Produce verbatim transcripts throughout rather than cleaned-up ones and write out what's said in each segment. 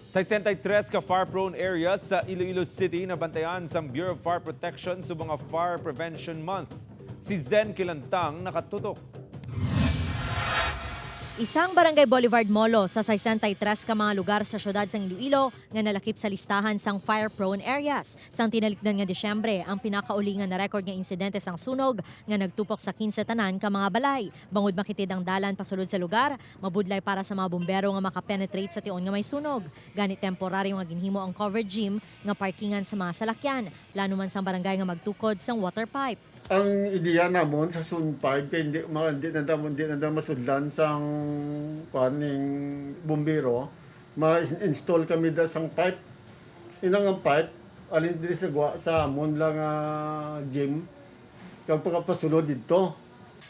Sesenta y tres ka fire-prone areas sa Iloilo City nabantayan sang Bureau of Fire Protection subong nga Fire Prevention Month. Si Zen Kilantang nakatutok. Isang Barangay Boulevard Molo sa sesenta y tres ka mga lugar sa siyudad sang Iloilo nga nalakip sa listahan sang fire-prone areas. Sang tinalikdan nga Disyembre, ang pinakauli nga na-record nga insidente sang sunog nga nagtupok sa kinse tanan ka mga balay. Bangod makitid ang dalan pasulod sa lugar, mabudlay para sa mga bumbero nga makapenetrate sa tion nga may sunog. Gani, temporaryo nga ginhimo ang covered gym nga parkingan sa mga salakyan, plano man sang barangay nga magtukod sang water pipe. Ang ideya namon sa Zone five kay hindi, ma, hindi na damon, hindi na daw masudlan sang kuan ning bumbero. Ma-install kami da sang pipe. Inang ang pipe alin diri sa gwa sa amon lang nga gym kag pagapasulod didto.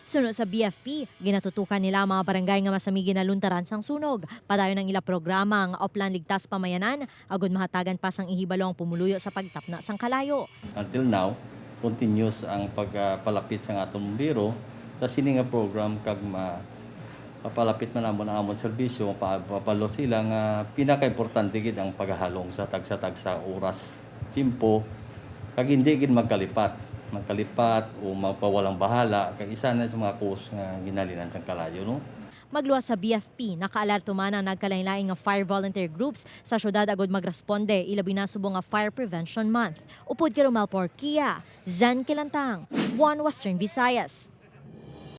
Suno sa B F P, ginatutukan nila ang mga barangay nga masami ginaluntaran sang sunog. Padayon ang ila programa nga Oplan Ligtas Pamayanan agud mahatagan pa sang ihibalo ang pumuluyo sa pagtapna sang kalayo. Until now, continuous ang pagpalapit sang aton bumbero sa sini nga program kag ma papalapit man amon ang amon serbisyo, mapabalo sila nga pinakaimportante gid ang paghalong sa tagsa-tagsa oras, tiyempo, kag hindi gid magkalipat, magkalipat o magpawalang bahala kag isa na sa mga cause nga ginhalinan sang kalayo, no? Magluwas sa B F P, nakaalerto man ang nagkalainlain nga fire volunteer groups sa syudad agud magresponde, ilabi na subong nga Fire Prevention Month. Upod kay Romel Porquia, Zen Kilantang, One Western Visayas.